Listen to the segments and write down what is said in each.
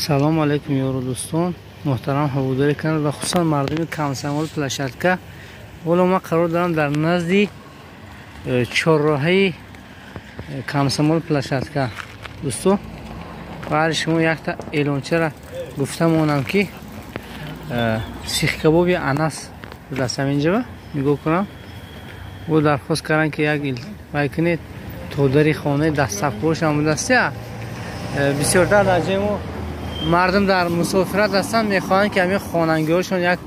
Салом алейкум, ёру дӯстон, муҳтарам ҳаводори канал ва хусусан мардуми Комсомол площадка. Ҳоло ман қарор дорам дар назди чорроҳаи Комсомол площадка. Дӯсто, баъди шумо якта эълончара гуфта монам, ки сихкабоби Анас будааст ҳаминҷаба. Нигоҳ кунам, ӯ дархост карданд, ки як вай кунед, то дари хонаи дастафкошам будааст. Бисёртар дар ҷои мо мардум дар мусофират ҳастанд, мехоҳанд, ки ҳамин хонангиҳошон як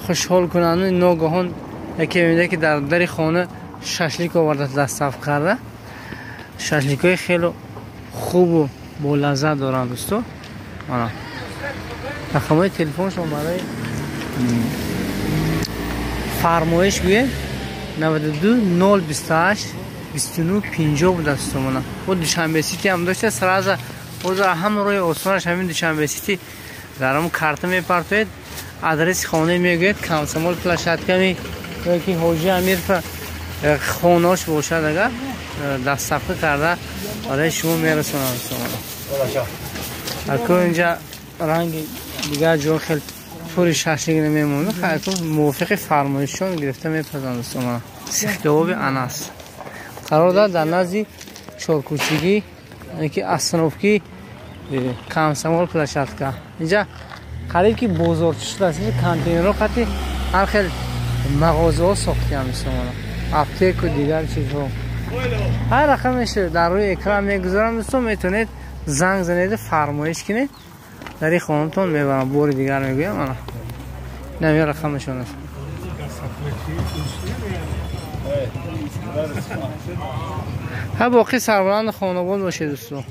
хушҳол кунанд. Ногаҳон яке мебинад, ки дар дари хона шашлик оварда, дастаф карда. Шашликҳои хеле хубу болаззат доранд, дӯсто. Ана рақамҳои телефоншон барои фармоиш гӯем: 92 0 28 29 50 будааст, дӯсто. Мана бо Душанбе Сити ҳам дошта. Сразу ҳозир ҳама роҳи осонаш ҳамин Душанбе Сити дар ҳамн карта мепартоед, адреси хона мегӯед, Комсомол площадками ки Ҳоҷи Амирфа хонаош бошад, агар доставка карда барои шумо мерасонанд. Аку инҷа ранги дигар ҷо хел пури шашлик намемонад. Хайку мувофиқи фармоишшон гирифта мепазанд, дӯстон. Сихкабоби Анас қарор дорад дар назди чоркӯчигӣ, ки остановки Комсомол площадка. Инҷа қариб ки бозорчи шудааст. Инҷа контейнерҳо қати ҳар хел мағозаҳо сохтиам, дӯстон, аптеку дигар чизҳо. Ҳар рақамеш дар рӯи экран мегузорам, дӯстон, метавонед занг занеду фармоиш кунед, дар ин хонатон мебарам. Бори дигар мегӯям, ана инами рақамашон аст. Ҳа, боқӣ сарбаланду хонобод бошед, дӯстон.